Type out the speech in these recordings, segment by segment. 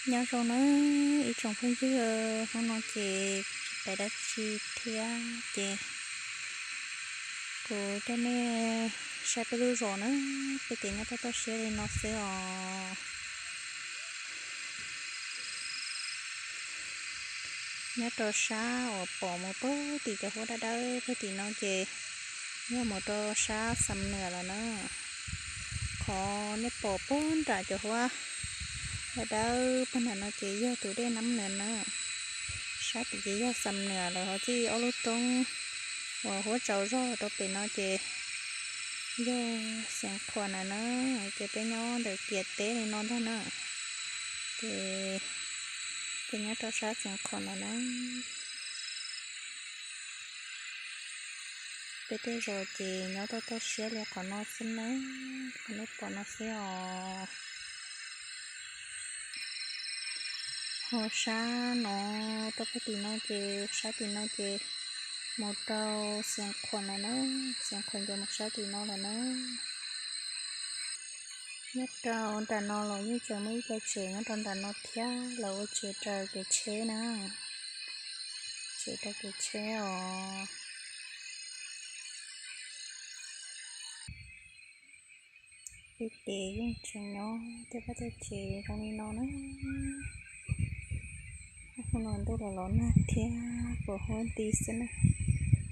Nyob zoo nawb ib tsoom phooj ywg, hnub no ces tsis pais dab tsi thiab ces kuv coj nej saib peb lub zos na, peb ces nyob toj toj siab li no xwb os. Nyob rau sab uas pom mus puag tim cov huab dawb dawb puag tim no ces yog mus rau sab Xam Nuas lawm na. Qhov nej pom puag nram cov huab dawb dawb puag nram no ces yog tus dej Nab Nuas na. Sab tim ces yog Xam Nuas lawm, ho txij ob lub roob uas huab tsaus zog rau pem no ces yog Xeev Khuam na na. Ces peb nyob ntawm ciam teb li no ntag na. Ces peb nyob rau sab Xeev Khuam lawm na. Peb tej zos ces nyob toj toj siab li qhov no xwb nawb, qhov nej pom no xwb os. Ho sab no, rau puag tim no ces, sab tim no ces mus rau Xeev Khuam lawm na, Xeev Khuam ces mus sab tim no lawm na. Nyob rau nram no los yeej tseem muaj ib co tsev nyob rau nram no thiab, lawv ua tsev raws kev tsheb na, tsev raws kev tsheb os. Peb ces yeej tseem nyob tej vaj tej tsev zoo li no na. Hnub no ntuj los los nag thiab puas huab nti xwb na.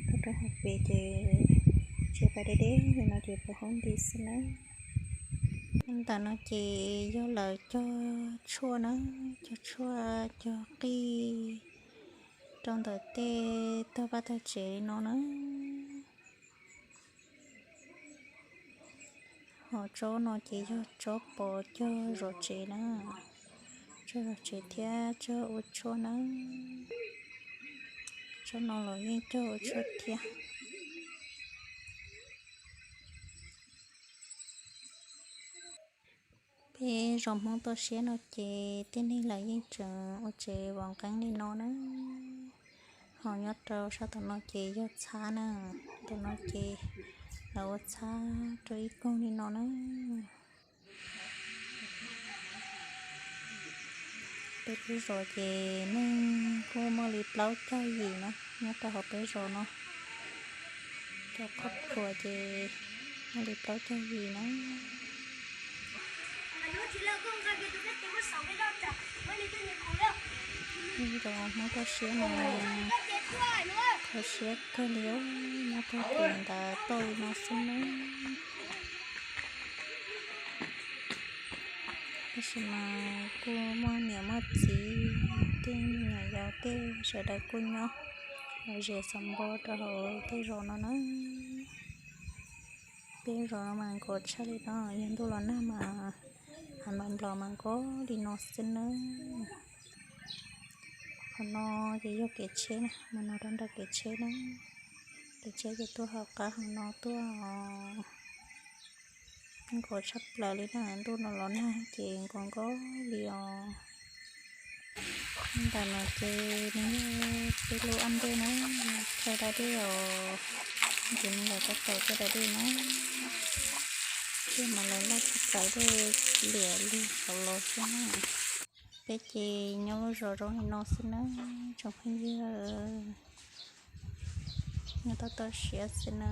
Tuaj rau hauv pes ces tsev pais deb deb li no ces puas huab nti xwb na. Ntawm no ces yog lawv cog tshuaj na, cog tshuaj cog qij rau ntawm tej tog vaj tog tsev li no na. Ho tsob no ces yog tsob pov cog zov tsev na, cog zov tsev thiab cog ua tshuaj na. Tsob no los yeej cog ua tshuaj thiab. Peb zos Hmoob toj siab no ces tej neeg lawv yeej tseem ua tsev vov nqeeb li no na. Ho nyob rau sab tom no ces yog txhab na, tom no ces lawv ua txhab rau ib koog li no na. Peb lub zos ces neeg kuj muaj li plaub caug yim na, nyob rau hauv peb zos no. Cov qhov phuam ces muaj li plaub caug yim na. Zos Hmoob toj siab no, kho siab kawg li, nyob rau tim ntawd toj li no xwb na. Tab sis mas kuj muaj niam muaj txiv, tej me nyuam yaus tej sawv daws kuj nyob lom zem xav npo rau hauv tej zos no na. Tej zos no mas nkaus tshaj li no, yog ntuj los nag mas hav nplos nplos mas nkaus li no xwb na. Qhov no ces yog kev tsheb na, mus no rau nram kev tsheb na. Kev tsheb ces tuaj hauv qab hauv no tuaj. Nkaus tshaj plaws li na, ntuj no los nag ces nkaus nkaus li os. Ntawm no ces nws yog peb lub ab ntej na, chaw da dej os. Ces nws yog tab tom chaw da dej na. Tej mas lawv laj tshaj plaws dej liam li saud los xwb na. Peb ces nyob lub zos zoo li no xwb na, tsoom phooj ywg. Nyob toj toj siab xwb na.